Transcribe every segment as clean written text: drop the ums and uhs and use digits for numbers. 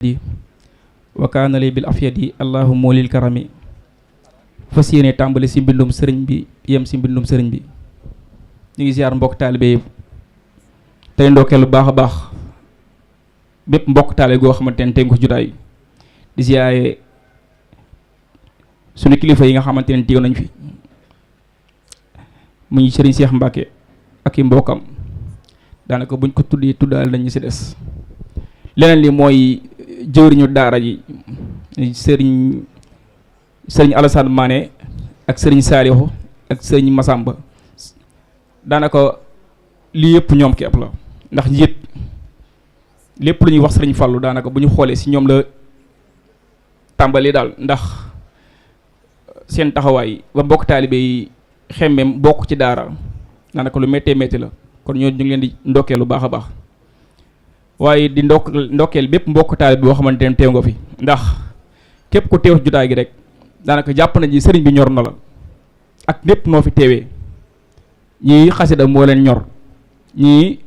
di wa kaana li bil afyadi allahumma lil karami fas yéene tàmbali si mbindum sëriñ bi yem si mbindum sëriñ bi ñu ngi ziar mbokk taalibe yëpp tey ndokkeel bu baax a baax bépp mbokk taalibe goo xamante ne tey nga ko jotaay di ziare suñu kilifa yi nga xamante ne teew nañ fi muy sëriñ Cheikh Mbacké ak i mbokkam daanaka buñ ko tuddee tuddaal nañ ñu si des leneen li mooy jëwriñu daara ji sëriñ Alassane Mané ak sëriñ Saliou ak sëriñ Massamba daanaka lii yëpp ñoom képp la ndax njiit lépp lu ñuy wax sëriñ Fallou daanaka bu ñu xoolee si ñoom la tàmbali daal ndax seen taxawaay ba mbokk taalibe yi xemmem bokk ci daara daanaka lu méttee métti la kon ñoo ñu ngi leen di ndokkeel lu baax a baax waaye di ndokkeel bépp mbokk taalibe boo xamante ne teew nga fi ndax képp ku teew jotaay gi rek daanaka jàpp nañ ni sëriñ bi ñor na la ak lépp noo fi teewee ñii xasida moo leen ñor ñii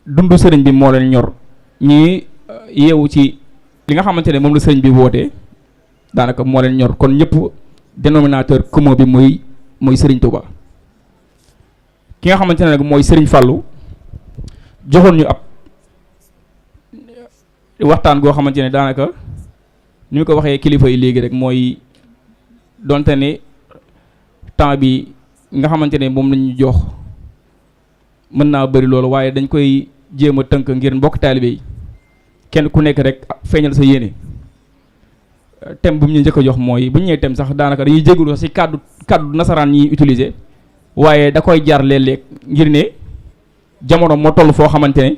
dundu sëriñ bi moo leen ñor ñii yeewu ci li nga xamante ne moom la sëriñ bi wootee daanaka moo leen ñor kon ñëpp dénominateur commun bi mooy sëriñ Touba ki nga xamante ne nag mooy sëriñ Fallou joxoon ñu ab waxtaan goo xamante ne daanaka ni ñu ko waxee kilifa yi léegi rek mooy donte ne temps bi nga xamante ne moom lañu jox mën naa bëri loolu waaye dañ koy jéem a tënk ngir mbokk taalibe yi kenn ku nekk rek feeñal sa yéene thème bu ñu njëkk a jox mooy bu ñu ñëwee thème sax daanaka dañuy jégalu sax ci kàddu nasaraan ñi utiliser waaye da koy jar léeg-léeg ngir ne jamono moo toll foo xamante ne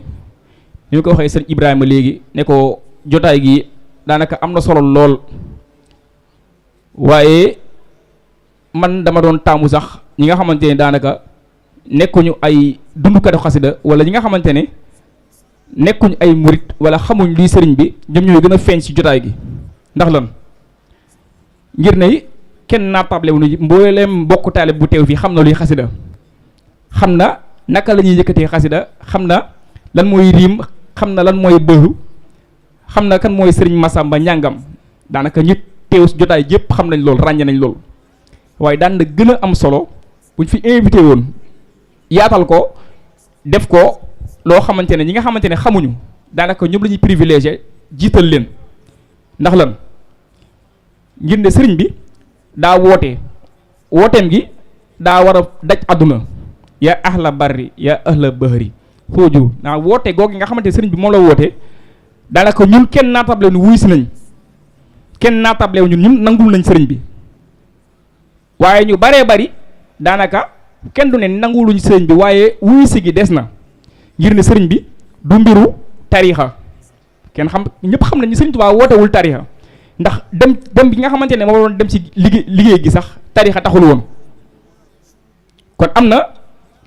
ni ñu ko waxee sëriñ Ibrahima léegi ne ko jotaay gi daanaka am na solo lool waaye man dama doon taamu sax ñi nga xamante ne daanaka nekkuñu ay dundukatu xasida wala ñi nga xamante ne nekkuñu ay murit wala xamuñ luy sëriñ bi ñoom ñooy gën a feeñ ci jotaay gi ndax lan ngir ne kenn naatable wu ñu mbooleem mbokku taalib bu teew fii xam na luy xasida xam na naka la ñuy yëkkatee xasida xam na lan mooy riim xam na lan mooy bëru xam na kan mooy sëriñ Massamba ñàngam daanaka ñi teew si jotaay yëpp xam nañ loolu ràññe nañ loolu waaye daan na gën a am solo buñ fi invité woon yaatal ko def ko loo xamante ne ñi nga xamante ne xamuñu daanaka ñoom la ñuy privilégié jiital leen ndax lan ngir ne sëriñ bi daa wooteem gi daa war a daj àdduna yaa ahla barri yaa ahla bahri fooju naa woote googu nga xamante ne sëriñ bi moom la woote daanaka ñun kenn naatable nu wuy si nañ kenn naatable ñun nangul nañ sëriñ bi waaye ñu baree bari daanaka kenn du ne nanguluñ sëriñ bi waaye wuy si gi des na ngir ne sëriñ bi du mbiru tariixa kenn xam ñëpp xam nañ ni sëriñ Tuubaa wootewul tariixa ndax dem bi nga xamante ne moo doon dem ci liggéey gi sax tariixa taxul woon kon am na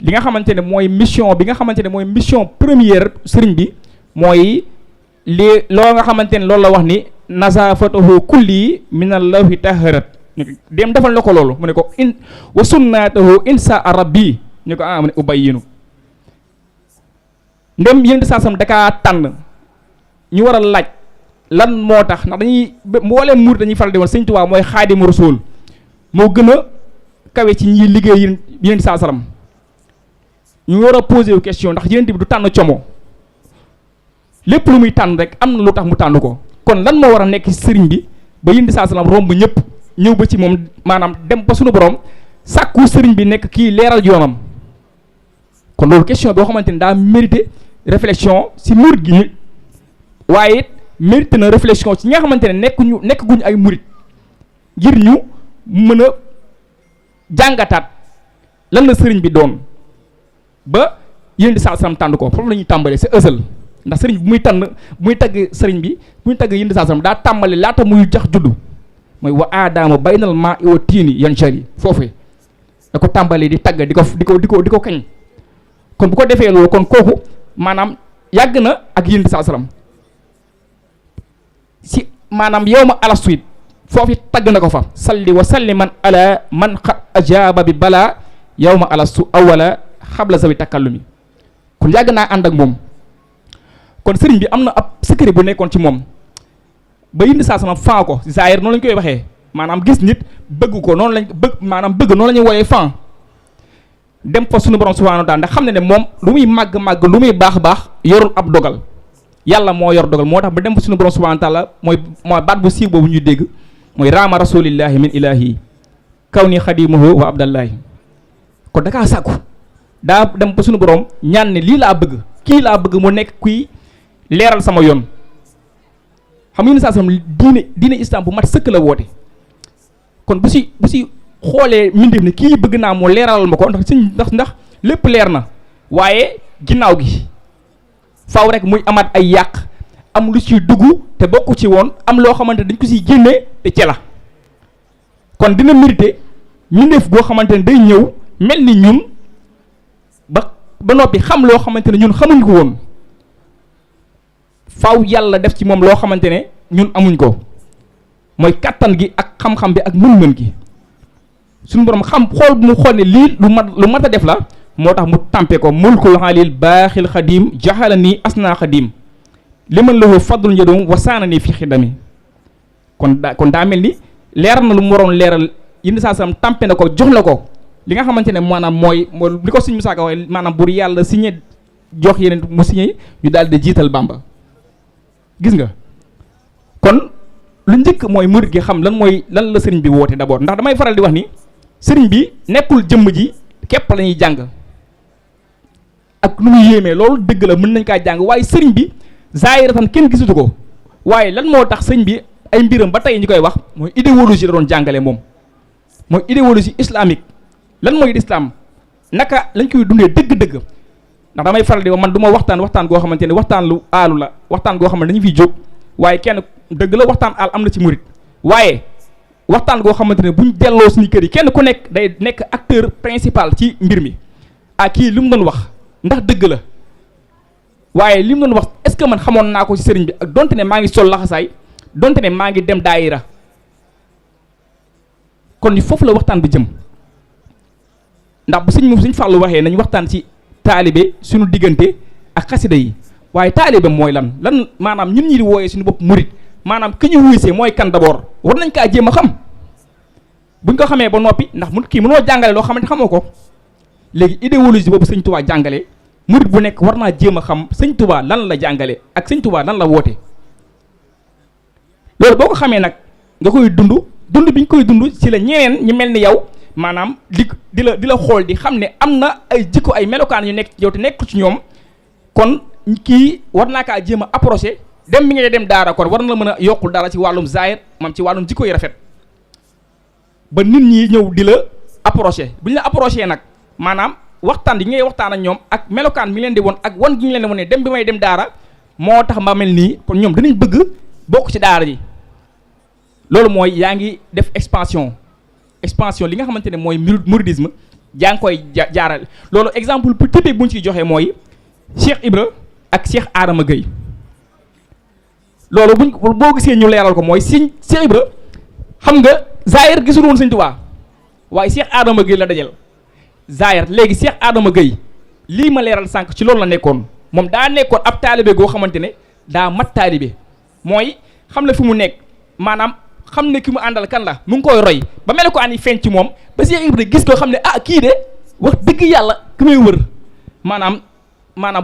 li nga xamante ne mooy mission bi nga xamante ne mooy mission première sëriñ bi mooy loo nga xamante ne loolu la wax ni nazafatuhu kulli minallahi taharat dem defal na ko loolu mu ne ko in wa sunnatahu insa rabbi ñu ko mu ne ubayyinu ndem yéen saasam dakaa tànn ñu war a laaj lan moo tax ndax dañuy mbooleem murid dañuy faral di woon Sëriñ Tuubaa mooy Khâdimu-r-Rasûl moo gën a kawe ci ñi liggéey yéen saa salam ñu war a posé wu question ndax yéen bi du tànn como lépp lu muy tànn rek am na lu tax mu tànn ko kon lan moo war a nekk sëriñ bi ba yéen saa salam romb ñëpp ñëw ba ci moom maanaam dem ba suñu borom sàkku sëriñ bi nekk kii leeral yoonam kon loolu question boo xamante ni daa mérité réflexion si murid gi waaye it mérité na réflexion ci ñi nga xamante ne nekk guñu ay murid ngir ñu mën a jàngataat lan la sëriñ bi doon ba yéen di saa salam tànn ko foofu la ñuy tàmbalee c'est ësal ndax sëriñ bi bu muy tagg sëriñ bi bu muy tagg yéen di saa salam daa tàmbale laata muy jax juddu mooy wa aadama baynal maa i wa tiini yan shari foofee da ko tàmbalee di tagg di ko kañ kon bu ko defee loolu kon kooku maanaam yàgg na ak yéen di saa salam si maanaam yow ma ala suite foofu tagg na ko fa salli wa salli man ala man xa ajaaba bi balaa yow ma ala su awala xabla sawi takallumi kon yàgg naa ànd ak moom kon sëriñ bi am na ab secret bu nekkoon ci moom ba indi saa sama fan ko zaahir noonu lañ koy waxee maanaam gis nit bëgg ko noonu lañ bëgg maanaam bëgg noonu la ñuy wooyee fan dem fa suñu borom subhanahu wa taala ndax xam ne ne moom lu muy màgg-màgg lu muy baax yorul ab dogal yàlla moo yor dogal moo tax ba dem fa suñu borom subhanahu wa taala mooy baat bu siiw boobu ñuy dégg mooy raama rasulillahi min ilahi kaw ni xadimuhu wa abdallahi kon dakaa sàkku daa dem ba suñu borom ñaan ne lii laa bëgg kii laa bëgg mu nekk kuy leeral sama yoon xam nga ni saa sam diine islam bu mat sëkk la woote kon bu si xoolee mbindeef ne kii bëgg naa moo leeralal ma ko ndax lépp leer na waaye ginnaaw gi faaw rek muy amaat ay yàq am lu ciy dugg te bokku ci woon am loo xamante dañ ko siy génnee te ci la kon dina mérité mbindeef boo xamante ne day ñëw mel ni ñun ba noppi xam loo xamante ne ñun xamuñ ko woon faaw yàlla def ci moom loo xamante ne ñun amuñ ko mooy kattan gi ak xam-xam bi ak mën-mën gi suñu borom xam xool bu mu xool ne lii lu mat a def la moo tax mu tàmpe ko mulkul xaalil baaxil xadim jaxala nii asna xadim li man lahu fadlul njëdoom wasaana nii fi xidami kon daa mel ni leeral na lu mu waroon leeral indi saa sam tàmpe na ko jox na ko li nga xamante ne maanaam mooy li ko suñ Musaa Ka waxee maanaam bur yàlla signé jox yeneen mu signé ñu daal di jiital Bàmba gis nga kon lu njëkk mooy murid gi xam lan la sëriñ bi woote d'abord ndax damay faral di wax ni sëriñ bi nekkul jëmm ji képp la ñuy jàng ak nu muy yéemee loolu dëgg la mën nañ kaa jàng waaye sëriñ bi zaahiratan kenn gisatu ko waaye lan moo tax sëriñ bi ay mbiram ba tey ñu koy wax mooy idéologie la doon jàngale moom mooy idéologie islamique lan mooy islam naka lañ koy dundee dëgg-dëgg ndax damay faral di wax man du ma waxtaan goo xamante ne waxtaan lu aalu la waxtaan goo xamante dañu fiy jóg waaye kenn dëgg la waxtaan aal am na ci murit waaye waxtaan goo xamante ne buñ delloo suñu kër yi kenn ku nekk day nekk acteur principal ci mbir mi kii li mu doon wax ndax dëgg la waaye li mu doon wax est-ce que man xamoon naa ko ci sëriñ bi ak donte ne maa ngi sol laxasaay donte ne maa ngi dem daayira kon foofu la waxtaan bi jëm ndax bu suñ Fallou waxee nañ waxtaan ci taalibe suñu diggante ak xasida yi waaye taalibe mooy lan maanaam ñun ñi di wooyee suñu bopp murit maanaam ki ñu wuysee mooy kan d'abord war nañ kaa jéem a xam buñ ko xamee ba noppi ndax kii mënoo jàngale loo xamante xamoo ko léegi idéologie boobu sëñ Touba jàngale murit bu nekk war naa jéem a xam sëñ Touba lan la jàngale ak sëñ Touba lan la woote loolu boo ko xamee nag nga koy dund bi ñu koy dund ci la ñeneen ñi mel ni yow maanaam di la xool di xam ne am na ay jikko ay melokaan yu nekk ci yow te nekk ci ñoom kon kii war naa kaa jéem a approché dem bi ngay dem daara kon war na la mën a yokkul dara ci wàllum zaahir mam ci wàllum jikko yi rafet ba nit ñi ñëw di la approché bu ñu la approché nag maanaam waxtaan yi ngay waxtaan ak ñoom ak melokaan mi leen di won ak wan gi ñu leen di won ne dem bi may dem daara moo tax ma mel nii kon ñoom danañ bëgg bokk ci daara ji loolu mooy yaa ngi def expansion li nga xamante ne mooy mouridisme yaa ngi koy jaaral loolu exemple pour typique bu ñu ciy joxee mooy Cheikh Ibra ak Cheikh Adama Gueye loolu boo gisee ñu leeral ko mooy Cheikh Ibra xam nga Zahir gisul woon Sëñ Tuubaa waaye Cheikh Adama Gueye la dajal Zahir léegi Cheikh Adama Gueye lii ma leeral sànq ci loolu la nekkoon moom daa nekkoon ab taalibe goo xamante ne daa mat taalibe mooy xam na fi mu nekk maanaam xam ne ki mu àndal kan la mu ngi koy roy ba mel ko ani feeñ ci moom ba Cheikh Ibra gis ko xam ne kii de wax dëgg yàlla ki may wër maanaam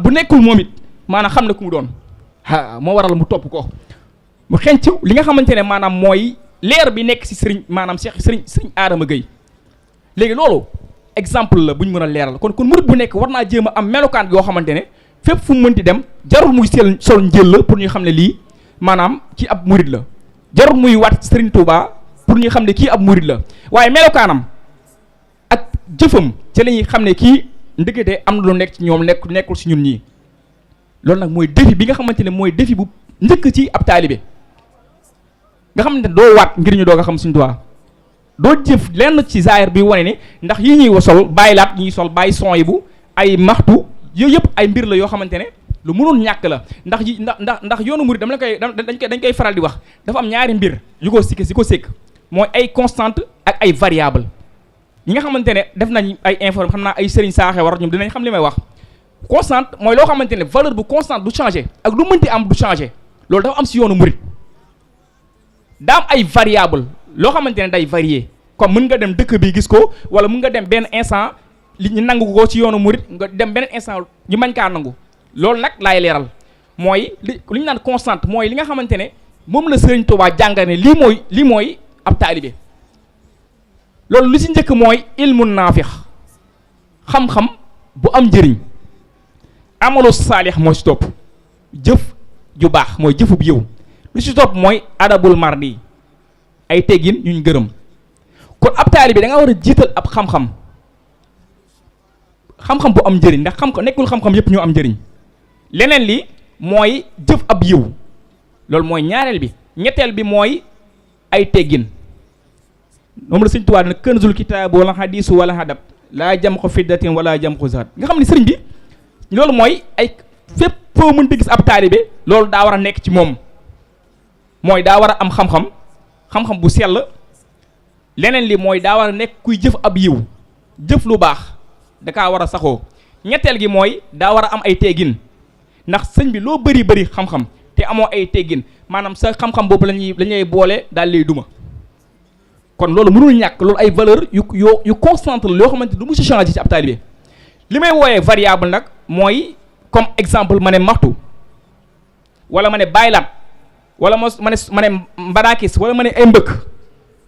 bu nekkul moom it maanaam xam ne ku mu doon moo waral mu topp ko mu xenc li nga xamante ne maanaam mooy leer bi nekk ci sëriñ maanaam sëriñ Adama Gueye léegi loolu exemple la bu ñu mën a leeral kon murid bu nekk war naa jéem a am melokaan yoo xamante ne fépp fu mu mënti dem jarul muy sol njël la pour ñu xam ne lii maanaam ci ab murid la jarul muy waat ci Sëriñ Touba pour ñu xam ne kii ab murid la waaye melokaanam ak jëfam ci la ñuy xam ne kii ndekete am na lu nekk ci ñoom nekkul ci ñun ñii loolu nag mooy défi bi nga xamante ne mooy défi bu njëkk ci ab taalibe nga xamante ne doo waat ngir ñu doog a xam Sëriñ Touba doo jëf lenn ci zaahir bi wane ne ndax yi ñuy sol bàyyi laat ñuy sol bàyyi son yi bu ay maxtu yooyu yëpp ay mbir la yoo xamante ne lu mënoon ñàkk la ndax yoonu murid dañ koy faral di wax dafa am ñaari mbir yu ko sekk mooy ay constante ak ay variable ñi nga xamante ne def nañ ay informe xam naa ay sëriñ saaxee war ñoom dinañ xam li may wax constante mooy loo xamante ne valeur bu constante du changé ak lu mënti am du changé loolu dafa am si yoonu murid daa am ay variable loo xamante ne day varier comme mën nga dem dëkk bi gis ko wala mën nga dem benn instant li ñu nangu ko ci yoonu murit nga dem beneen instant ñu mañ kaa nangu loolu nag laay leeral mooy li ñu naan constante mooy li nga xamante ne moom la Sëriñ Tuubaa jàngale ne lii mooy ab taalibe loolu lu ci njëkk mooy ilmu naafix xam-xam bu am njëriñ amalu saalix moo ci topp jëf ju baax mooy jëfu bu yiw lu ci topp mooy adabul mardi ay teggin ñuñ gërëm kon ab taalibe da nga war a jiital ab xam-xam bu am njëriñ ndax xam ko nekkul xam-xam yépp ñoo am njëriñ leneen li mooy jëf ab yiw loolu mooy ñaareel bi ñetteel bi mooy ay teggin moom la Sëriñ Tuubaa dina kënzul kitaab wala hadiisu wala hadab laa jam ko fiddatin wala jam ko zaat nga xam ne sëriñ bi loolu mooy ay fépp foo mënta gis ab taalibe loolu daa war a nekk ci moom mooy daa war a am xam-xam bu sell leneen li mooy daa war a nekk kuy jëf ab yiw jëf lu baax da kaa war a saxoo ñetteel gi mooy daa war a am ay teggin ndax sëñ bi loo bëri xam-xam te amoo ay teggin maanaam sa xam-xam boobu lañuy boole daal lay duma kon loolu mënul ñàkk loolu ay valeur yu constante la yoo xamante du mu si changer ci ab taalibe li may wooyee variable nag mooy comme exemple ma ne maxtu wala ma ne baylaat wala ma ne mbadaakis wala ma ne ay mbëkk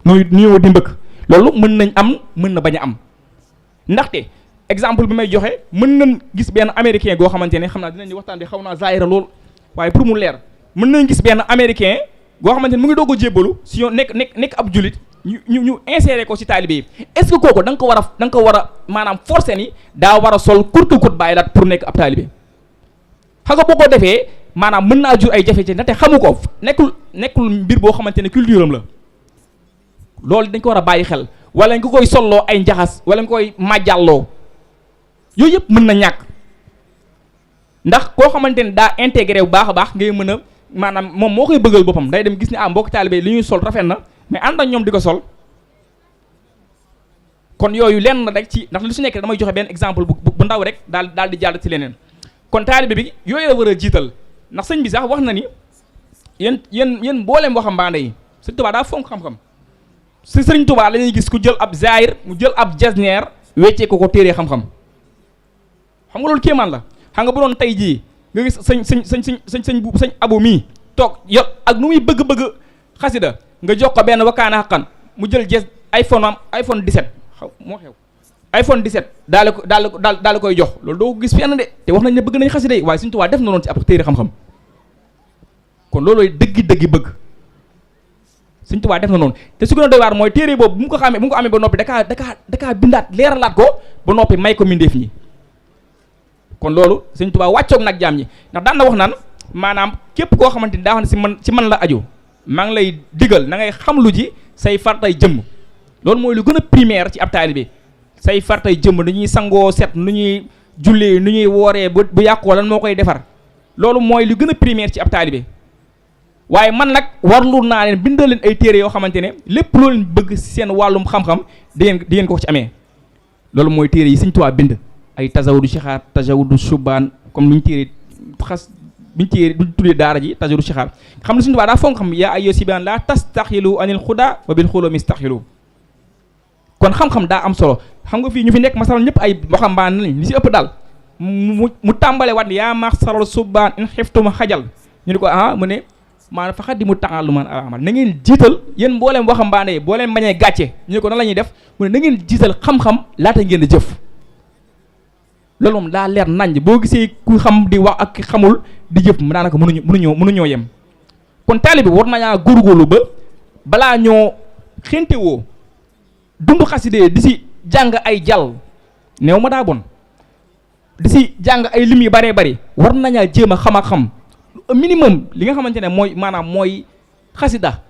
nuyoo di mbëkk loolu mën nañ am mën na bañ a am ndaxte exemple bi may joxe mën nañ gis benn américain goo xamante ne xam naa dinañ waxtaan bi xaw naa zaahira lool waaye pour mu leer mën nañ gis benn américain goo xamante ne mu ngi doog a jébbalu si yoon nekk ab julit ñu insérer ko ci taalibe yi est-ce que kooku da nga ko war a maanaam forcer ni daa war a sol kurtu bàyyi laat pour nekk ab taalibe xam nga boo ko defee maanaam mën naa jur ay jafe-jafe ndaxte xamu ko nekkul mbir boo xamante ne culture am la loolu dañ ko war a bàyyi xel wala nga koy solloo ay njaxas wala nga koy màjjalloo yooyu yëpp mën na ñàkk ndax koo xamante ne daa intégré bu baax a baax ngay mën a maanaam moom moo koy bëggal boppam day dem gis ne mbokk taalibe li ñuy sol rafet na mais ànd ak ñoom di ko sol kon yooyu lenn rek ci ndax lu si nekk damay joxe benn exemple bu ndaw rek daal di jàll ci leneen kon taalibe bi yooyu la war a jiital ndax sëñ bi sax wax na ni yéen mbooleem waxambaane yi Sëriñ Tuubaa daa fonk xam-xam si Sëriñ Tuubaa la ñuy gis ku jël ab zaahir mu jël ab jasneer weccee ko téeree xam-xam xam nga loolu kéemaan la xam nga bu doon tey jii nga gis sëñ abu mii toog yor ak nu muy bëgg-bëgg xasida nga jox ko benn wakkaana xaqan mu jël iPhone 17 moo xew iPhone 17 daal koy jox loolu doo ko gis fenn de te wax nañ ne bëgg nañ xasida yi waaye Sëriñ Tuubaa def na noonu ci ab téere xam-xam kon loolooy dëggi bëgg Sëriñ Tuubaa def na noonu te su gën a doy waar mooy téere boobu bu mu ko amee ba noppi dakaa bindaat leeralaat ko ba noppi may ko mindeef ñi kon loolu Sëriñ Tuubaa wàccoog nag jaam ñi ndax daan na wax naan maanaam képp koo xamante ni daa wax ne si man la aju maa ngi lay digal na ngay xam lu ji say fartay jëmm loolu mooy lu gën a primaire ci ab taalibe say fartay jëmm nu ñuy sangoo set nu ñuy jullee nu ñuy wooree bu yàqoo lan moo koy defar loolu mooy lu gën a primaire ci ab taalibe waaye man nag warlu naa leen bindal leen ay téere yoo xamante ne lépp loo leen bëgg seen wàllum xam-xam di ngeen ko ci amee loolu mooy téere yi Sëriñ Tuubaa bind ay tasawudu sixaar tasawudu subaan comme lu ñu téere biñu tuddee daara ji tasawudu sixaar xam ne Sëriñ Tuubaa daa fonk xam yaa ay yo sibaan la tastaxilu anil xuda wa bil xulo mistaxilu kon xam-xam daa am solo xam nga fii ñu fi nekk masalan ñëpp ay waxambaane lañ li si ëpp daal mu tàmbale wat yaa maax saral subaan in xiftuma xajal ñu ne ko mu ne maanaam fa xaddi mu taxalu man alamal na ngeen jiital yéen mbooleem waxambaane yi boo leen bañee gàcce ñu ne ko nan la ñuy def mu ne na ngeen jiital xam-xam laata ngeen di jëf loolu moom daa leer naññ boo gisee ku xam di wax ak xamul di jëf mu daanaka mënuñoo yem kon taalibe bi war nañaa góorgóorlu ba balaa ñoo xéntewoo dund xaside di si jàng ay jàll néew ma daa bon di si jàng ay lim yu baree bari war nañaa jéem a xam minimum li nga xamante ne mooy xasida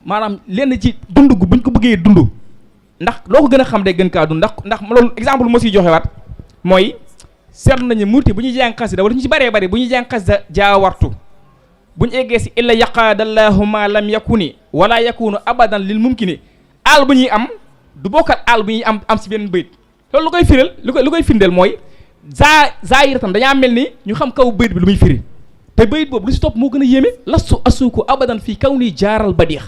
maanaam lenn ci dund gu buñ ko bëggee dund ndax loo ko gën a xam de gën kaa dund ndax loolu exemple moo siy joxewaat mooy seetlu nañu murti bu ñuy jàng xasida wala ñu ci bëree bëri bu ñuy jàng xasida jaawartu bu ñu eggee si illa yaqaadallahu ma lam yakuni wala yakunu abadan lil mumkini aal bu ñuy am du bokkat aal bu ñuy am si benn bayit loolu lu koy firil lu koy firndeel mooy zaahiratan dañaa mel ni ñu xam kaw bayit bi lu muy firi te bayit boobu lu si topp moo gën a yéeme lastu asuuku abadan fii kaw nii jaaral badix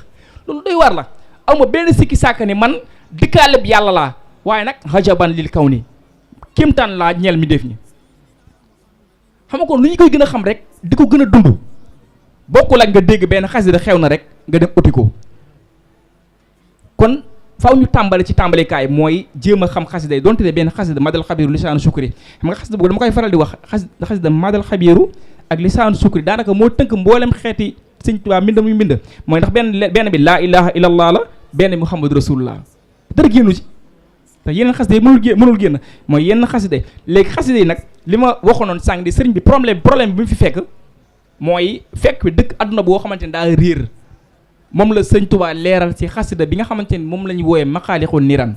loolu doy waar la awma benn sikki sàkk ni man dikkaaleb yàlla laa waaye nag hajaban lil kaw ni kéemtaan laa ñeel mi def ñi xam nga kon lu ñu koy gën a xam rek di ko gën a dund bokkul ak nga dégg benn xasida xew na rek nga dem uti ko kon faaw ñu tàmbale ci tàmbalekaay mooy jéem a xam xasida yi donte ne benn xasida madal xabiru lisaanu sukri xam nga xasida boobu dama koy faral di wax xasida madal xabiru ak lisaanu sukri daanaka moo tënk mboolem xeeti Sëñ Tuubaa mbind muy mbind mooy ndax benn bi laa ilaha illallah la benn muhammadu rasulullah dara génnu ci te yeneen xasida yi mënul génn mooy yenn xasida yi léegi xasida yi nag li ma waxoonoon sànq di sëriñ bi problème bi mu fi fekk mooy fekk bi dëkk àdduna boo xamante ne daa réer moom la Sëñ Tuubaa leeral ci xasida bi nga xamante ni moom la ñu wooyee maqaalixu niran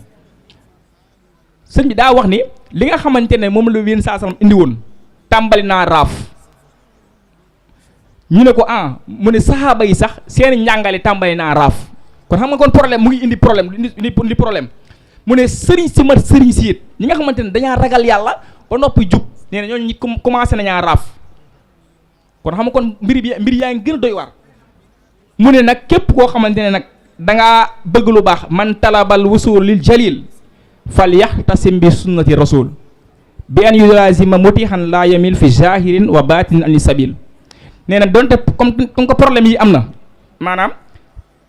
sëñ bi daa wax ni li nga xamante ne moom la wéen saa salam indi woon tàmbali naa raaf ñu ne ko ah mu ne saxaaba yi sax seeni njàngale tàmbali naa raaf kon xam nga kon problème mu ngi indi problème mu ne sëriñ si mat sëriñ si it ñi nga xamante ne dañaa ragal yàlla ba noppi jub nee na ñooñu ñi commencé nañaa raaf kon xam nga kon mbir yaa ngi gën a doy waar mu ne nag képp koo xamante ne nag dangaa bëgg lu baax man talabal wusul lil jalil fal yaxtasim bi sunnati rasul bi an yulazima mutixan laa yamil fi zahirin wa batinin ani sabil nee na donte comme que problème yi am na maanaam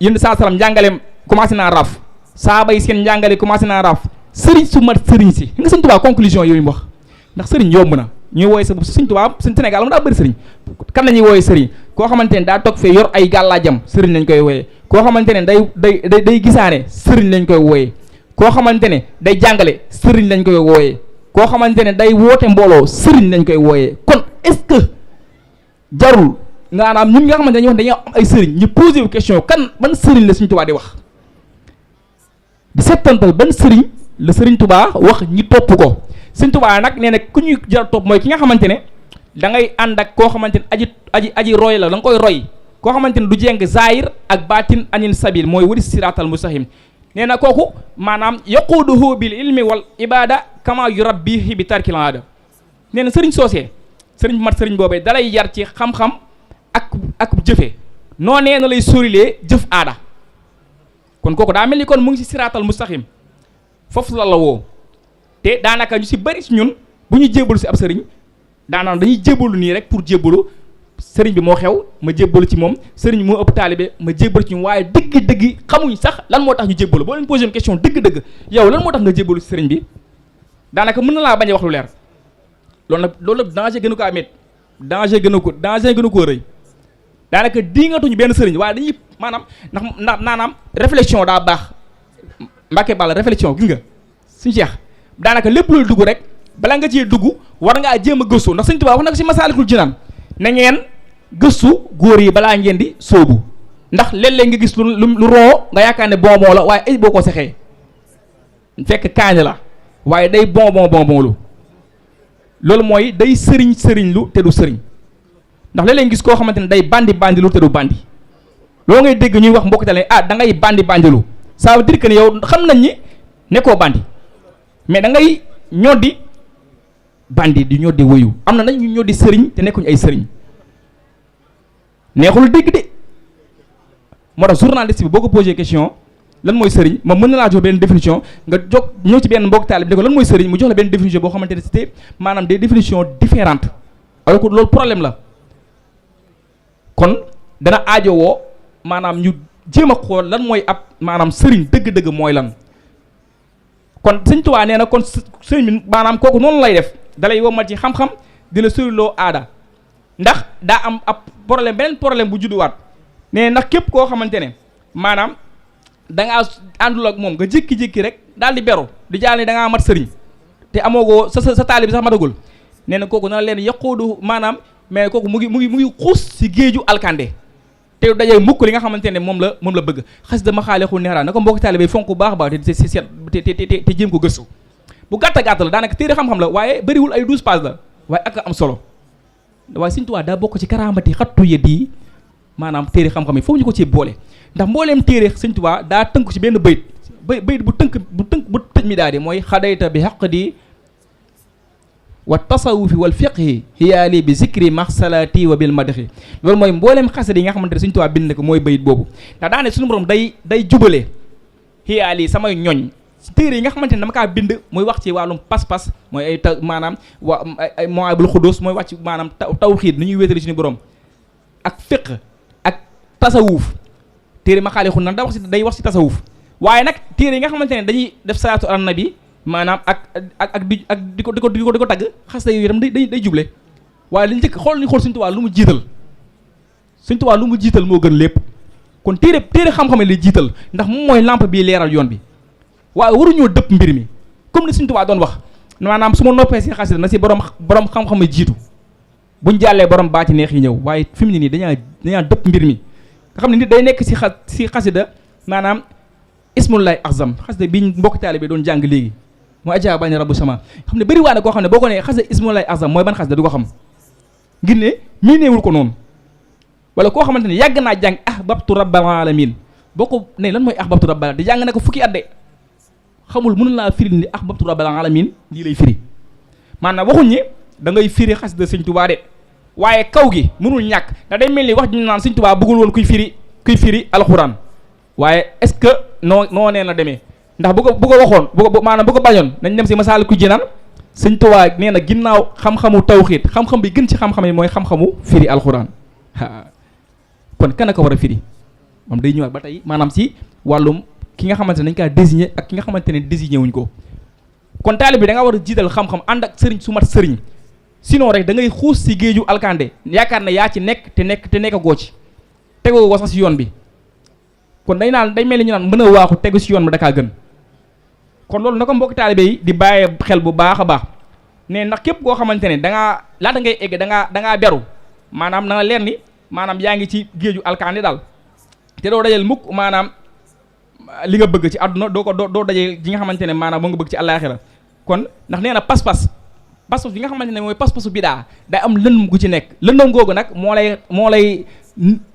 yéen saa salaam njàngaleem commencé naa raaf saaba yi seen njàngale commencé naa raaf sëriñ su mat sëriñ si nga Sëñ Tuubaa conclusion yooyu mu wax ndax sëriñ yomb na ñuy wooye sa Sëñ Tuubaa Sëñ Sénégal am daa bëri sëriñ kan la ñuy wooye sëriñ koo xamante ne daa toog fee yor ay gàllaajam sëriñ lañ koy wooyee koo xamante ne day gisaane sëriñ lañ koy wooyee koo xamante ne day jàngale sëriñ lañ koy wooyee koo xamante ne day woote mbooloo sëriñ lañ koy wooyee kon est-ce que jarul maanaam ñun nga xamante ne dañuy wax dañoo am ay sëriñ ñu posé wu question kan ban sëriñ la Sëñ Tuubaa di wax di settantal ban sëriñ la Sëriñ Tuubaa wax ñi topp ko Sëñ Tuubaa nag nee na ku ñuy jar topp mooy ki nga xamante ne da ngay ànd ak koo xamante ne aji roy la da nga koy roy koo xamante ne du jeng zahir ak baatin anin sabil mooy wari siraatal mustaqim nee na kooku maanaam yaquuduhu bil ilmi wal ibada kama yurabbihi bi tarkil aada nee na sëriñ soosee sëriñ bu mat sëriñ boobee dalay yar ci xam-xam ak jëfe noo nee na lay sorilee jëf aada kon kooku daa mel ni kon mu ngi ci siraatal mustaqim foofu la woo te daanaka ñu ci bëri si ñun bu ñu jébbalu ci ab sëriñ daanaka dañuy jébbalu nii rek pour jébbalu sëriñ bi moo xew ma jébbalu ci moom sëriñ moo ëpp taalibe ma jébbalu ci moom waaye dëgg-dëgg xamuñ sax lan moo tax ñu jébbalu boo leen posé une question dëgg-dëgg yow lan moo tax nga jébbalu ci sëriñ bi daanaka mën na laa bañ a wax lu leer loolu nag danger gënu ko amet danger gënu koo rëy daanaka diingatuñu benn sëriñ waaye dañuy maanaam ndax naanaam réflexion daa baax Mbacké Balla réflexion gis nga suñu Cheikh daanaka lépp looy dugg rek bala nga cee dugg war ngaa jéem a gëstu ndax Sëñ Tuubaa wax na ko ci Masaalikul Jinaan na ngeen gëstu góor yi balaa ngeen di sóobu ndax léeg-léeg nga gis lu roo nga yaakaar ne bonbon la waaye ay boo ko sexee fekk kaañ la waaye day bonbon lu loolu mooy day sëriñ lu te du sëriñ ndax léeg-léeg nga gis koo xamante ne day bandi lu te du bandi loo ngay dégg ñuy wax mbokk tale da ngay bandi lu ça veut dire que ne yow xam nañ ni nekkoo bandi mais da ngay ñoddi bandi di ñoddi wëyu am na nag ñu ñoddi sëriñ te nekkuñu ay sëriñ neexul dégg de moo tax journaliste bi boo ko posé question lan mooy sëriñ moom mën na laa jox benn définition nga jóg ñëw ci benn mbokk taalibe bi ne ko lan mooy sëriñ mu jox la benn définition boo xamante ne c'était maanaam des définitions différentes alors que loolu problème la kon dana aajowoo maanaam ñu jéem a xool lan mooy ab maanaam sëriñ dëgg-dëgg mooy lan kon Sëñ Tuubaa nee na kon sëriñ bi maanaam kooku noonu lay def dalay womal ci xam-xam di la sëriloo aada ndax daa am ab problème beneen problème bu judduwaat nee ndax képp koo xamante ne maanaam da ngaa àndul ak moom nga jékki-jékki rek daal di beru di jaal ne da ngaa mat sëriñ te amoogoo sa taalibe bi sax matagul nee na kooku na leen yaqoodu maanaam mais kooku mu ngi xuus si géeju alkande te dajee mukk li nga xamante ne moom la bëgg xas dama xaalexul neexaraan na ko mbokki taalibe fonk bu baax a baax te seet te jéem ko gëstu bu gàtt la daanaka téere xam-xam la waaye bëriwul ay 12 pages la waaye ak am solo waaye Sëñ Tuubaa daa bokk ci karaamati xattu yët yi maanaam téere xam-xam yi foofu ñu ko ci boole ndax mbooleem téere Sëñ Tuubaa daa tënk ci benn bayit bu tëj mi daal di mooy xadayta bi xaq di wa tasawufi wal fiqhi hiyaali bi zikri maxsalati wa bil madxi loolu mooy mboolem xasida yi nga xamante ne Sëriñ Tuubaa bind ko mooy bayit boobu ndax daane suñu borom day jubale hiyaali samay ñoñ téere yi nga xamante ne dama kaa bind muy wax ci wàllum pas-pas mooy ay maanaam ay Mawaahibul Quddus mooy wax ci maanaam tawxiid ni ñuy wéetali suñu borom ak fiqh ak tasawuf téere ma xaalixun nan day wax ci tasawuf waaye nag téere yi nga xamante ne dañuy def salaatu ala nabi maanaam ak di ko tagg xasida yooyu itam day juble waaye li njëkk xool Sëriñ Tuubaa lu mu jiital Sëriñ Tuubaa lu mu jiital moo gën lépp kon téere xam-xam lay jiital ndax moom mooy lampe bii leeral yoon bi waaye waruñoo dëpp mbir mi comme ni Sëriñ Tuubaa doon wax maanaam su ma noppee si xasida na si borom xam-xam yi jiitu buñ jàllee borom baati neex yi ñëw waaye fi mu ne nii dañaa dëpp mbir mi nga xam ne nit day nekk si xasida maanaam ismullahi azam xasida bi mbokk taalibe bi doon jàng léegi mu ajaa bañ rabbu sama xam ne bëri waa ne koo xam ne boo ko nee xasida ismullahi azam mooy ban xasida du ko xam ngir ne mii neewul ko noonu wala koo xamante ne yàgg naa jàng ahbabtu rabbal alamin boo ko ne lan mooy ahbabtu rabbal di jàng na ko fukki at de xamul mënu laa firi ni ahbabtu rabbal alamin lii lay firi maanaam waxuñ ñi da ngay firi xasida Sëriñ Tuubaa de waaye kaw gi mënul ñàkk da day mel ni wax ñu naan Sëriñ Tuubaa bëggul woon kuy firi alxuraan waaye est-ce que noo nee na demee ndax bu ko waxoon maanaam bu ko bañoon nañ dem si Masaalikul Jinaan Sëriñ Tuubaa nee na ginnaaw xam-xamu tawxiid xam-xam bi gën ci xam-xam yi mooy xam-xamu firi alxuraan kon kan ko war a firi moom day ñëwaat ba tey maanaam si wàllum ki nga xamante ne dañ kaa désigné ak ki nga xamante ne désigné wuñ ko kon taalib bi da nga war a jiital xam-xam ànd ak sëriñ su mat sëriñ sinon rek da ngay xuus si géeju alkande yaakaar na yaa ci nekk te nekk goo ci tegoo ko sax si yoon bi kon day mel ni ñu naan mën a waaxu tegu si yoon bi da kaa gën kon loolu na ko mbokk taalibe yi di bàyyi xel bu baax a baax ne ndax képp koo xamante ne da ngaa laata ngay egg da ngaa beru maanaam na nga leer ni maanaam yaa ngi ci géeju alkande daal te doo dajal mukk maanaam li nga bëgg ci àdduna doo dajee ji nga xamante ne maanaam moo nga bëgg ci àllaaxira kon ndax nee na pas-pas bi nga xamante ne mooy pas-pasu bidaa day am lëndëm gu ci nekk lëndëm googu nag moo lay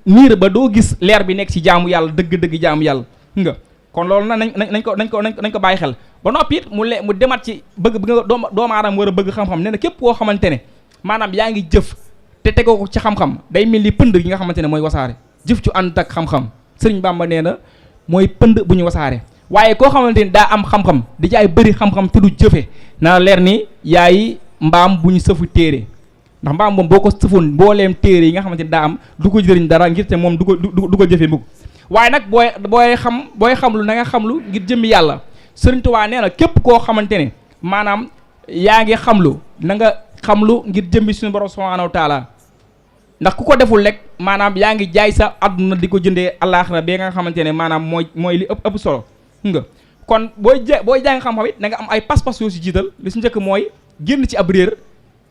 niir ba doo gis leer bi nekk ci jaamu yàlla dëgg-dëgg jaamu yàlla nga kon loolu na nañ ko bàyyi xel ba noppi it mu demat ci bëgg doomu aadama war a bëgg xam-xam nee na képp koo xamante ne maanaam yaa ngi jëf te tegoo ko ci xam-xam day mel ni pënd gi nga xamante ne mooy wasaare jëf ci ànd ak xam-xam Sëriñ Bàmba nee na mooy pënd bu ñu wasaare waaye koo xamante ni daa am xam-xam di jaay bëri xam-xam te du jëfe na leer ni yaay mbaam bu ñu sëfu téere ndax mbaam moom boo ko sëfoon mbooleem téere yi nga xamante ni daa am du ko jëriñ dara ngir te moom du ko jëfe mukk waaye nag booy xam lu na nga xam lu ngir jëmmi yàlla Sëriñ Tuubaa nee na képp koo xamante ne maanaam yaa ngi xam lu na nga xam lu ngir jëmmi suñu borom subhaanahu wa taala ndax ku ko deful rek maanaam yaa ngi jaay sa àdduna di ko jëndee àllaaxira bi nga xamante ne maanaam mooy li ëpp solo nga kon booy jàng xam-xam it na nga am ay pas-pas yoo si jiital li si njëkk mooy génn ci ab réer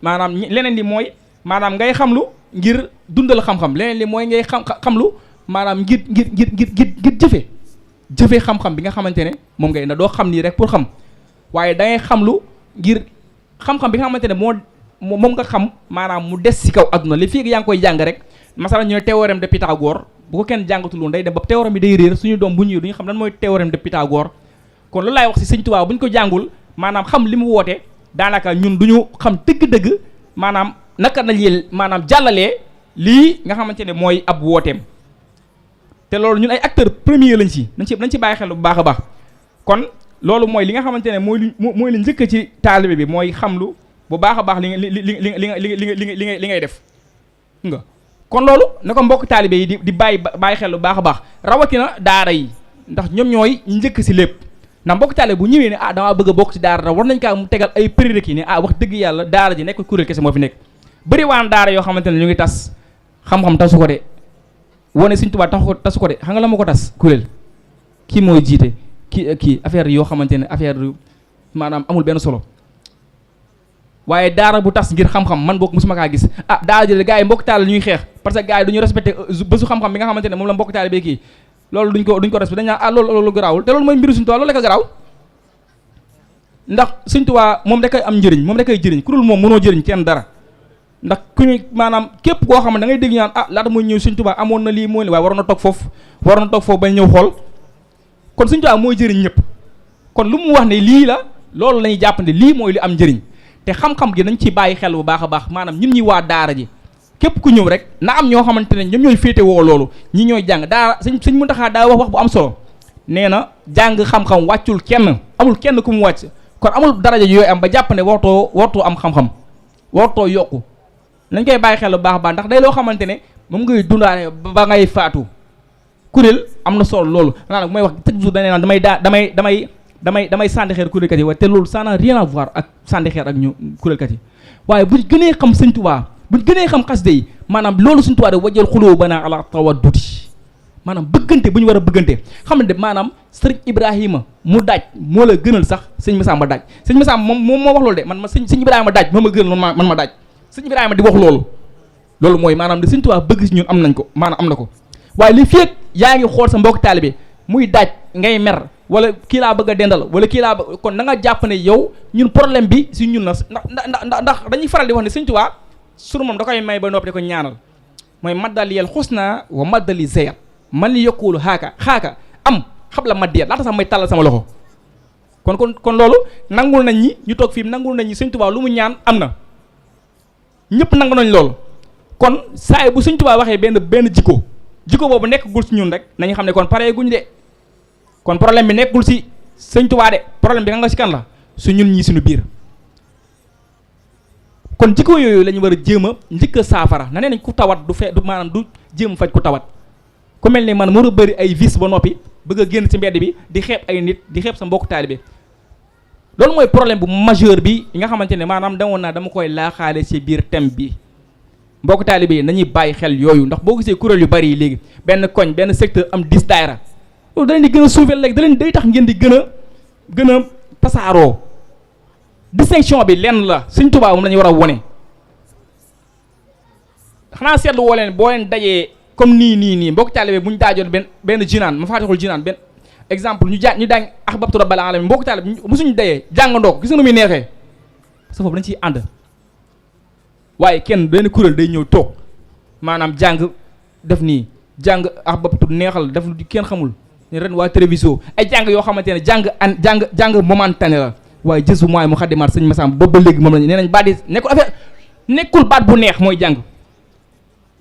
maanaam leneen li mooy maanaam ngay xamlu ngir dundal xam-xam leneen li mooy ngay xamlu maanaam ngir jëfe xam-xam bi nga xamante ne moom ngay na doo xam nii rek pour xam waaye da ngay xamlu ngir xam-xam bi nga xamante ne moom nga xam maanaam mu des si kaw adduna li fii yaa ngi koy jàng rek masala ñu ne théorème de Pythagore bu ko kenn jàngatul woon day dem ba théorème bi day réer suñu doom bu ñëwee duñu xam lan mooy théorème de Pythagore kon loolu laay wax si Sëriñ Tuubaa bu ñu ko jàngul maanaam xam li mu woote daanaka ñun duñu xam dëgg-dëgg maanaam naka nañu maanaam jàllalee lii nga xamante ne mooy ab wooteem te loolu ñun ay acteur premier nañ ci bàyyi xel bu baax a baax kon loolu mooy li nga xamante ne mooy li njëkk ci taalibe bi mooy xamlu bu baax a baax li ngay def nga kon loolu na ko mbokk taalibe yi di bàyyi xel bu baax a baax rawatina daara yi ndax ñoom ñooy njëkk si lépp ndax mbokk taalibe bu ñëwee ne damaa bëgg a bokk ci daara war nañ kaa mu tegal ay prérequis ne wax dëgg yàlla daara ji nekk kuréel kese moo fi nekk bëri waan daara yoo xamante ne ñu ngi tas xam-xam tasu ko de wane Sëriñ Tuubaa tasu ko de xam nga la ma ko tas kuréel kii mooy jiite kii affaire yoo xamante ne affaire maanaam amul benn solo waaye daara bu tas ngir xam-xam man boog mosuma kaa gis daara ji gars yi mbokk taal ñuy xeex parce que gars yi duñu respecté bésu xam-xam bi nga xamante ne moom la mbokk taal bi kii loolu duñ ko respecté dañ naan loolu garaawul te loolu mooy mbiru Sëriñ Tuubaa loolu la ko garaaw ndax Sëriñ Tuubaa moom da koy am njëriñ moom da koy jëriñ ku dul moom mënoo jëriñ kenn dara ndax ku ñu maanaam képp koo xam ne da ngay dégg ñaan laata mooy ñëw Sëriñ Tuubaa amoon na lii mooy waaye waroon na toog foofu bañ ñëw xool kon Sëriñ Tuubaa mooy jëriñ ñëpp kon lu mu wax ne lii la loolu lañuy jàpp ne lii mooy li am njëriñ te xam-xam gi nañ ci bàyyi xel bu baax a baax maanaam ñun ñi waa daara ji képp ku ñëw rek na am ñoo xamante ne ñoom ñooy féete woo loolu ñi ñooy jàng daara sëñ Muntaxa daa wax bu am solo nee na jàng xam-xam wàccul kenn amul kenn ku mu wàcc kon amul daraja yooyu am ba jàpp ne wartoo am xam-xam wartoo yokku nañ koy bàyyi xel bu baax a baax ndax day loo xamante ne moom ngay dundaale ba ngay faatu kuréel am na solo loolu nag mooy wax chaque jour dañuy naan damay sànni xeer kuréelkat yi waaye te loolu ça n'a rien à voir ak sànni xeer ak ñu kuréelkat yi waaye buñ gënee xam Sëñ Tuubaa buñ gënee xam xasida yi maanaam loolu Sëñ Tuubaa de wajjal xuloo banaa ala tawadduti maanaam bëggante bu ñu war a bëggante xam ne maanaam sëriñ Ibrahima mu daaj moo la gënal sax sëñ Massamba daaj sëñ Massamba moom moo wax loolu de man ma sëñ Ibrahima daaj moo ma gënal man ma daaj sëñ Ibrahima di wax loolu mooy maanaam de Sëñ Tuubaa bëgg si ñun am nañ ko maanaam am na ko waaye li fekk yaa ngi xool sa mbokk taalibe muy daaj ngay mer wala kii laa bëgg a dendal wala kii laa kon na nga jàpp ne yow ñun problème bi si ñun la ndax dañuy faral di wax ne Sëñ Tuubaa sunu moom da koy may ba noppi di ko ñaanal mooy maddaliyel xusna wa maddali zeyat man li yokkuwul xaaka am xam la maddiyat laata sax may tàllal sama loxo kon loolu nangul nañ ñi ñu toog fii nangul nañ ñi Sëñ Tuubaa lu mu ñaan am na ñëpp nangu nañ loolu kon saa bu Sëñ Tuubaa waxee benn jikko boobu nekkagul si ñun rek nañu xam ne kon pare guñ de kon problème bi nekkul si Sëñ Tuubaa de problème bi nga si kan la su ñun ñii suñu biir kon jikko yooyu la ñu war a jéem a njëkk a saafara na nee nañ ku tawat du maanaam du jéem faj ku tawat ku mel ni man moo bëri ay vice ba noppi bëgg a génn ci mbedd bi di xeeb ay nit di xeeb sa mbokku taalibe loolu mooy problème bu majeur bi nga xamante ne maanaam dama koy laaxaale ci biir thème bi mbokku taalibe yi nañuy bàyyi xel yooyu ndax boo gisee kuréel yu bari yi léegi benn koñ benn secteur am 10 daayira loolu da leen di gën a suufeel léegi day tax ngeen di gën a tasaaroo distinction bi lenn la Sëñ Tuubaa moom la ñu war a wone xanaa seetlu woo leen boo leen dajee comme nii mbokk taalibe bu ñu daajoon benn jinaan ma faatixul jinaan benn exemple ñu daañ ahbabtu rabbal alamin mbokk taalibe musuñu dayee jàngandoo ko gis nga nu muy neexee parce que foofu dañ ciy ànd waaye kenn benn kuréel day ñëw toog maanaam jàng def nii jàng ahbabtu neexal def lu kenn xamul ne ren waa télévision ay jàng yoo xamante ne jàng momentané la waaye jësu mooy mu xaddimaat sëñ Massamba ba léegi moom lañu nee nañ baat yi nekkul baat bu neex mooy jàng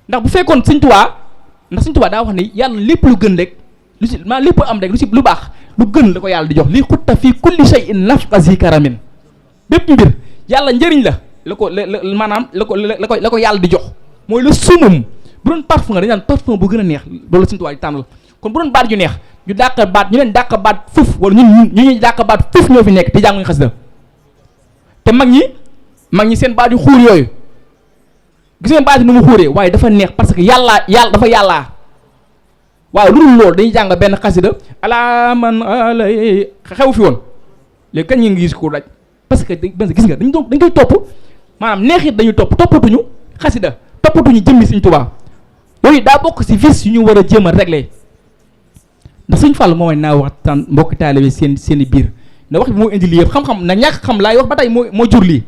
ndax bu fekkoon Sëñ Tuubaa daa wax ni yàlla lépp lu gën rek lu si maa lépp am rek lu baax lu gën la ko yàlla di jox li xutta fii kulli shay'in nafqa zi karamin bépp mbir yàlla njëriñ la ko yàlla di jox mooy lu sumum bu doon parfum nga dañ naan parfum bu gën a neex loolu la Sëñ Tuubaa di tànnal kon bu doon baat yu neex ñu leen dàq baat fuf wala ñuy dàq baat fuf ñoo fi nekk te jànguñu xasida te mag ñi seen baat yu xuur yooyu gis ngeen baat yi nu mu xuuree waaye dafa neex parce que yàlla dafa yàllaa waaye lu dul loolu dañuy jàng benn xasida ala man alay xew fi woon léegi kañ ngi gis ko daj parce que gis nga dañ koy topp maanaam neexit dañuy toppatuñu xasida toppatuñu jëmmi Sëñ Tuubaa yooyu daa bokk si vice yu ñu war a jéem a régler ndax Sëñ Fallou moo naa waxtaan mbokki taalibe seen biir na wax bi moo indi lii yëpp xam-xam na ñàkk xam laay wax ba tey moo jur lii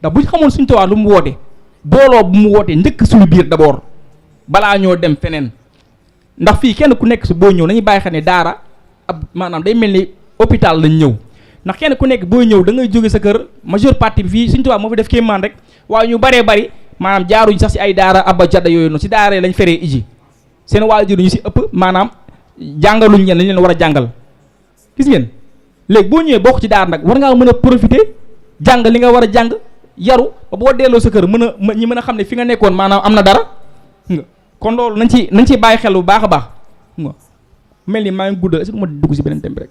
ndax bu ñu xamoon Sëñ Tuubaa lu mu woote booloo bu mu wootee njëkk suñu biir d'abord balaa ñoo dem feneen ndax fii kenn ku nekk si boo ñëw nañu bàyyi xel ne daara maanaam day mel ni hôpital lañ ñëw ndax kenn ku nekk boo ñëw da ngay jóge sa kër majeure partie bi fii Sëñ Tuubaa moo fi def kéemaan rek waaye ñu bari maanaam jaaruñ sax si ay daara abba jadda yooyu noonu si daara lañ feree iji seen waajur ñu si ëpp maanaam jàngaluñ leen lañ leen war a jàngal gis ngeen léegi boo ñëwee bokk ci daara nag war ngaa mën a profiter jàng li nga war a jàng yaru ba boo delloo sa kër ñi mën a xam ne fi nga nekkoon maanaam am na dara nga kon loolu nañ ci bàyyi xel bu baax a baax nga mel ni maa ngi guddal est-ce que ma dugg si beneen thème bi rek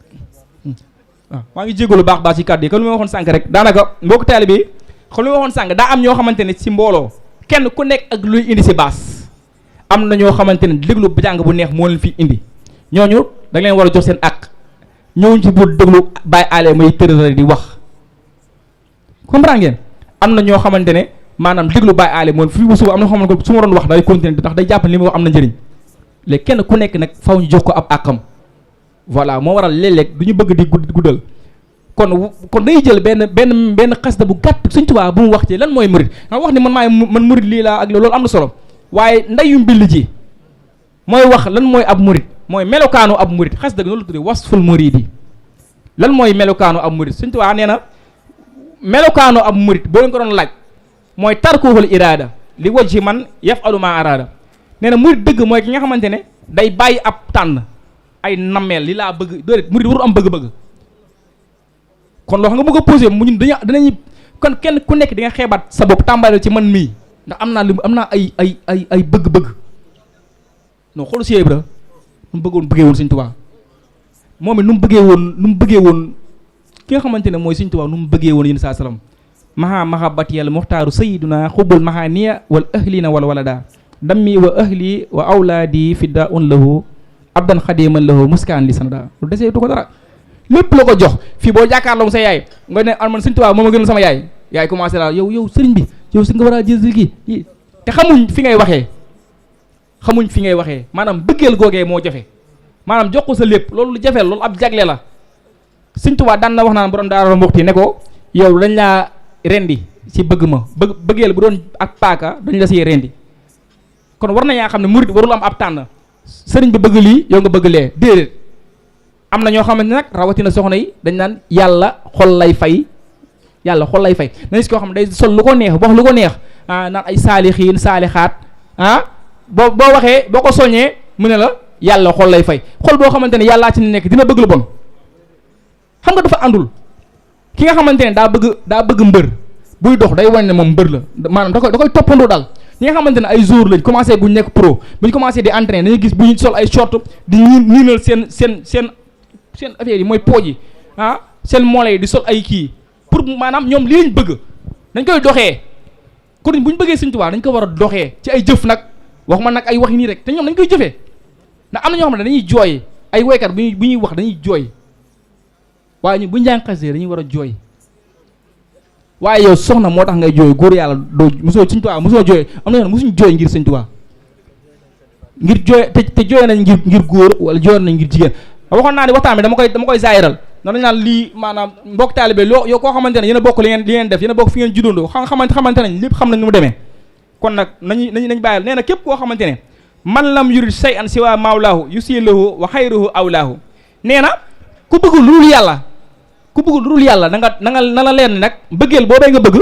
waaw maa ngi jégalu baax ci kàddu yi kon lu ma waxoon sànq rek daanaka mbokk taalibe bi xam lu ma waxoon sànq daa am ñoo xamante ne si mbooloo kenn ku nekk ak luy indi si baas am na ñoo xamante ne déglu jàng bu neex moo leen fi indi ñooñu da leen war a jox seen ak ñëwuñ ci bu déglu bàyyi aale may tërëra di wax comprendre ngeen am na ñoo xamante ne maanaam déglu bàyyi aale moom fii bu suba am na xamante ne su ma doon wax day continuer ndax day jàpp li ma wax am na njëriñ léegi kenn ku nekk nag faw ñu jox ko ab àqam voilà moo waral léeg-léeg du ñu bëgg di guddal kon day jël benn xasida bu gàtt Sëñ Tuubaa bu mu wax ci lan mooy murid nga wax ni man murid lii laa ak loolu am na solo waaye ndeyu mbill ji mooy wax lan mooy ab murid mooy melokaanu ab murid xasida gi noonu la tuddee wasful muridi lan mooy melokaanu ab murid Sëñ Tuubaa nee na melokaano ab murit boo leen ko doon laaj mooy tarkuhul iraada li wajhi man yafalu ma araada. nee na murit dëgg mooy ki nga xamante ne day bàyyi ab tànn ay nammeel li laa bëgg déedéet murit waru am bëgg-bëgg. kon loo xam nga bëgg a posé mu ñun dinañu kon kenn ku nekk di nga xeebaat sa bopp tàmbale ci man mii ndax am naa ay bëgg-bëgg. non xoolu si Ibra nu mu bëggee woon Sëriñ Tuubaa moom it nu mu bëggee woon ki nga xamante ne mooy Sëriñ Tuubaa nu mu bëggee woon yéen saa salaam maha mahabati yàlla muxtaaru sayiduna xubbul mahaniya wal ahlina wal walada dammi wa ahli wa awlaadi fidda un lahu abdan xadiman lahu muskaan li sanada lu desee tu ko dara lépp la ko jox fii boo jàkkaarloo sa yaay nga ne man Sëriñ Tuubaa moom a gënal sama yaay commencé la yow sëriñ bi yow si nga war a jël gi te xamuñ fi ngay waxee maanaam bëggeel googee moo jafe maanaam jox ko sa lépp loolu lu jafe loolu ab jagle la. Sëriñ Tuubaa daan na wax naan borom daara mboxti ne ko yow dañ laa rendi ci bëgg ma bëggeel bu doon ak paaka dañ la siy rendi kon war nañaa xam ne murit warul am ab tànn sëriñ bi bëgg lii yow nga bëgg lee déedéet. am na ñoo xamante ne nag rawatina soxna yi dañ naan yàlla xol lay fay dañ si koo xam ne day sol lu ko neex wax lu ko neex naan ay saalixiin saalixaat boo waxee boo ko soññee mu ne la yàlla xol lay fay xol boo xamante ne yàllaa ci nekk dina bëgg lu bon xam nga dafa àndul. ki nga xamante ne daa bëgg mbër buy dox day wane ne moom mbër la maanaam da koy toppandoo daal. ñi nga xamante ne ay jour lañ commencé guñ nekk pro bu ñu commencé di entraîner dañuy gis bu ñu sol ay short di niinal seen affaire yi mooy pooj yi seen moole yi di sol ay kii pour maanaam ñoom lii lañ bëgg dañ koy doxee kon bu ñu bëggee Sëriñ Tuubaa dañ ko war a doxee ci ay jëf nag waxuma nag ay wax nii rek te ñoom dañ koy jëfee ndax am na ñoo xam ne dañuy jooy ay woykat bu ñuy wax dañuy jooy waaye ñu bu ñu jàng xasee dañuy war a jooy waaye yow soxna moo tax ngay jooy góor yàlla doo mosoo Sëriñ Tuubaa mosoo jooy am na yoon mosuñ jooy ngir Sëriñ Tuubaa ngir jooy te jooy nañ ngir góor wala jooy nañ ngir jigéen waxoon naa ne waxtaan bi dama koy zaayiral dañ naan lii maanaam mbokk taalibe loo yow koo xamante ne yéen a bokk li ngeen def yéen a bokk fi ngeen juddandoo xamante nañ lépp xam nañ nu mu demee kon nag nañ bàyyil nee na képp koo xamante ne man lam yurid shay'an siwa mawlaahu yusilahu wa xayruhu awlaahu nee na ku bëgg lu dul yàlla na la leen nag bëggeel boobee nga bëgg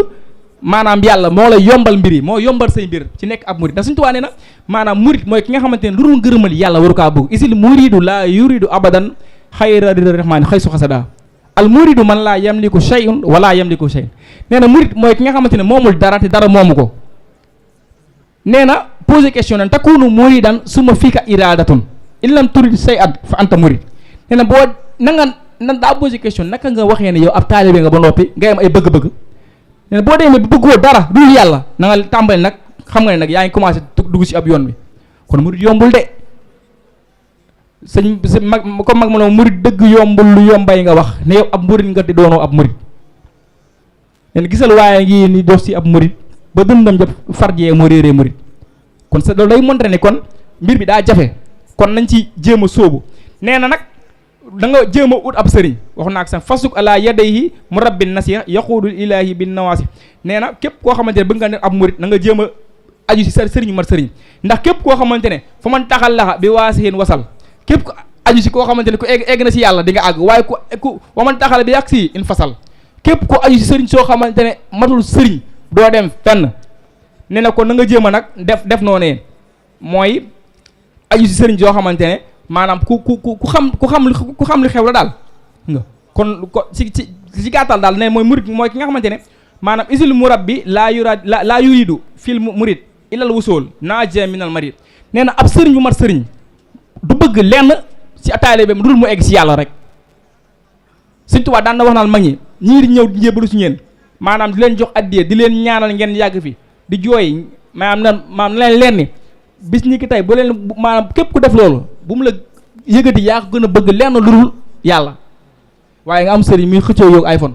maanaam yàlla moo lay yombal mbir yi moo yombal say mbir ci nekk ab murit ndax Sëriñ Tuubaa nee na maanaam murit mooy ki nga xamante ne lu dul ngërëmal yàlla waru kaa bëgg isil muridu laa yuridu abadan xayra rida rahmaani xay su xasada al muridu man laa yamliku shay'un wala yamliku shay'un nee na murit mooy ki nga xamante ne moomul dara te dara moomu ko nee na posé question nan takunu muridan suma fika iradatun in lam turid shay'an fa anta murid nee na boo nan daa posé question naka nga waxee ne yow ab taalibe nga ba noppi ngay am ay bëgg-bëgg nee na boo demee ba bëggoo dara dul yàlla na nga tàmbali nag xam nga ne nag yaa ngi commencé dugg ci ab yoon bi kon murid yombul de sëñ mag comme mag ma ne murid dëgg yombul lu yombay nga wax ne yow ab murid nga te doonoo ab murid nee na gisal waaye ngi ni dox ci ab murid ba dundam jëpp farjee moo réeree murid kon sa loolu day montré ne kon mbir bi daa jafe kon nañ ci jéem a sóobu nee na nag da nga jéem a ut ab sëriñ wax naa ak sax fasuk ala yadayhi murabbin nasiha yaquudul ilahi bin nawasi nee na képp koo xamante ne bëgg nga ne ab murit na nga jéem a aju si sëriñ mat sëriñ ndax képp koo xamante ne fa man taxal laxa bi waasihin wasal képp ko aju si koo xamante ne ku egg na si yàlla di nga àgg waaye ku wa man taxal bi yàgg si in fasal képp ko aju si sëriñ soo xamante ne matul sëriñ doo dem fenn nee na kon na nga jéem a nag def noonee mooy aju si sëriñ soo xamante ne maanaam ku xam li xew la daal nga kon si gàttal daal ne mooy murid mooy ki nga xamante ne maanaam isil murabbi laa yuridu fil murid ilal wusul naja minal marid nee na ab sëriñ bu mat sëriñ du bëgg lenn si taalibe bi dul mu egg si yàlla rek Sëriñ Tuubaa daan na wax naan mag ñi ñii di ñëw di njébbalu si ñeen maanaam di leen jox addiya di leen ñaanal ngeen yàgg fi di jooy maanaam leen ni bis ni ki tey bu leen maanaam képp ku def loolu bu mu la yëgati yaa ko gën a bëgg lenn lu dul yàlla waaye nga am sëriñ muy xëccoo yow iPhone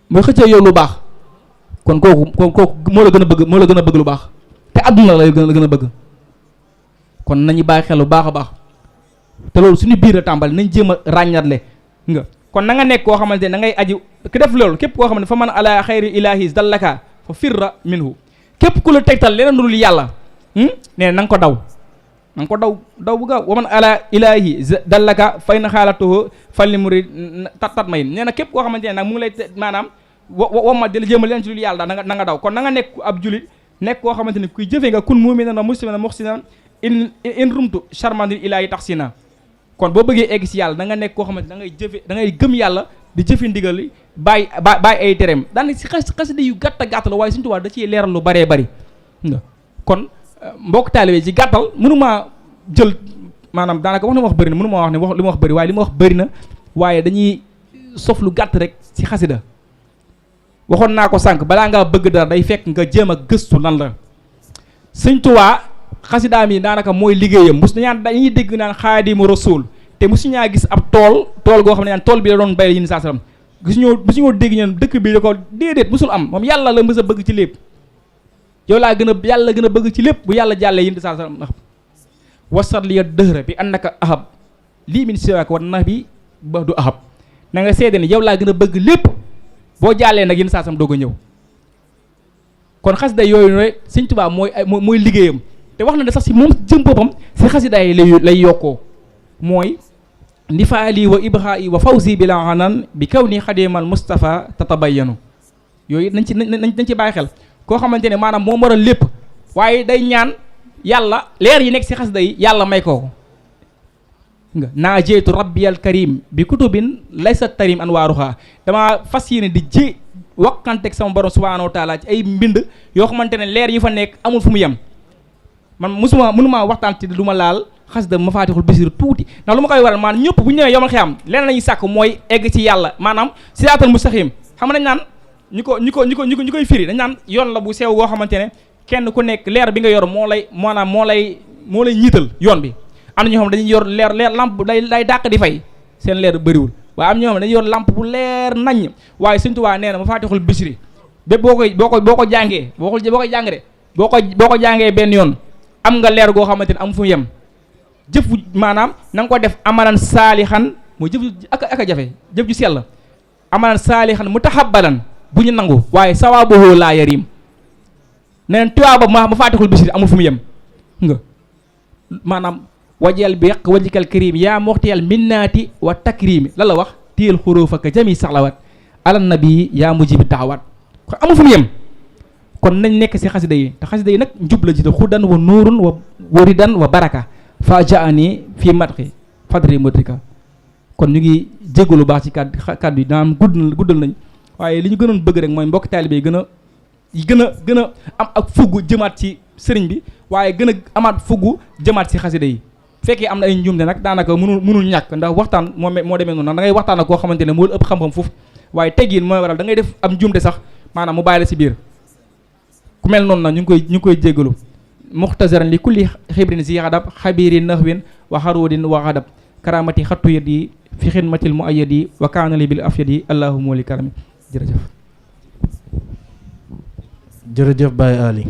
muy xëccoo yow lu baax kon kooku moo la gën a bëgg lu baax te àdduna la gën a bëgg kon nañu bàyyi xel lu baax a baax te loolu suñu biir a tàmbali nañ jéem a ràññatle nga kon na nga nekk koo xamante ne da ngay aji ki def loolu képp koo xam ne fa man ala xayri ilahi dallaka fa firra minhu képp ku la tegtal leneen lu dul yàlla nee na nga ko daw na nga ko daw bu gaaw waman ala ilahi dallaka fay na xaalatuhu falli murid tat may nee na képp koo xamante ne nag mu ngi lay maanaam wama di la jëmal leen ci lu yàlla daal na nga daw kon na nga nekk ab julit nekk koo xamante ne kuy jëfe nga kun mu'minan wa musliman muhsinan in rumtu charmandil ilahi tax si na kon boo bëggee egg si yàlla da nga nekk koo xamante da ngay jëfe da ngay gëm yàlla di jëfe ndigal li bàyyi ay tereem daanaka si xasida yu gàtt la waaye Sëriñ Tuubaa da ciy leeral lu baree bari nga kon mbokk taalibe ci gàttal mënumaa jël maanaam daanaka wax na ma wax bëri na mënumaa wax ne wax li ma wax bëri waaye li ma wax bëri na waaye dañuy sof lu gàtt rek ci xasida waxoon naa ko sànq balaa ngaa bëgg dara day fekk nga jéem a gëstu lan la Sëriñ Tuubaa xasidaam yi daanaka mooy liggéeyam dañuy dégg naan Khâdimu-r-Rasûl te mosuñaa gis ab tool goo xam ne naan tool bi la doon bay la saa salaam mosuñoo dégg ñeen dëkk bi da ko déedéet mosul am moom yàlla la mës a bëgg ci lépp yow laa gën a yàlla gën a bëgg ci lépp bu yàlla jàllee yéen saa salaam ndax wasat li dëhra bi annaka ahab lii min siwaak wa nabi ba du ahab na nga seede ne yow laa gën a bëgg lépp boo jàllee nag yéen saa salaam doog a ñëw kon xasida yooyu ne Sëriñ Tuubaa mooy liggéeyam te wax na ne sax si moom jëm boppam si xasida yi lay yokkoo mooy ndifaali wa ibxaa'i wa fawzi bi la anan bi kaw ni xadimal Mustafa tatabayanu yooyu nañ ci bàyyi xel koo xamante ne maanaam moo waral lépp waaye day ñaan yàlla leer yi nekk si xasida yi yàlla may ko nga naajeetu rabbiyal karim bi kutubin laysa tarim anwaaruha dama fas yéene di ji wakkanteeg sama borom subhanahu wa taala ci ay mbind yoo xamante ne leer yi fa nekk amul fu mu yem man mënumaa waxtaan ci du ma laal xasida mafaatixul bisir tuuti ndax lu ma koy waral maanaam ñëpp bu ñu ñëwee yomal xiyam leneen lañuy sàkk mooy egg ci yàlla maanaam siraatal mustaqiim xam nañ naan ñu koy firi dañ naan yoon la bu sew goo xamante ne kenn ku nekk leer bi nga yor moo lay ñiital yoon bi am na ñoo xam dañuy yor leer lampe day dàq di fay seen leer bëriwul waaye am ñoo xam dañuy yor lampe bu leer naññ waaye Sëriñ Tuubaa nee na mafaatixul bisri bépp boo ko jàngee boo koy jàng de boo ko jàngee benn yoon am nga leer goo xamante ne am fu yem jëf maanaam na nga ko def amalan saalixan mooy jëf ak a jafe jëf ju sell amalan saalixan mutahabbalan bu ñu nangu waaye sawaabuhu laa yarim neneen tuyaaba ma faatixul bisiri amul fu mu yem nga maanaam wajal bi yàq wajikal karim yaa moxtiyal minnaati wa takrimi la wax téyel xuróofaka jami saxlawat alan nabi yaa mujibi taxawaat ko amul fu mu yem kon nañ nekk si xasida yi te xasida yi nag njub la jiite xudan wa nuurun wa waridan wa baraka fa jaani fii matxi fadri modrika kon ñu ngi jégalu baax ci kàddu yi daan guddal nañ waaye li ñu gënoon bëgg rek mooy mbokk taalibe yi gën a am ak fugg jëmaat ci sëriñ bi waaye gën a amaat fugg jëmaat ci xasida yi fekkee am na ay njuumte nag daanaka mënul ñàkk ndax waxtaan moo demee noonu ndax da ngay waxtaan ak koo xamante ne moo ëpp xam-xam foofu waaye teggiin mooy waral da ngay def am njuumte sax maanaam mu bàyyi la si biir ku mel noonu nag ñu ngi koy jégalu muxtasaran li kulli xibrin si xadab xabirin naxwin wa xarudin wa xadab karamati xattu yat yi fi xidmatil mu ayat yi wa kaanali bil afyat yi allahumma li karami jërëjëf Baye Ali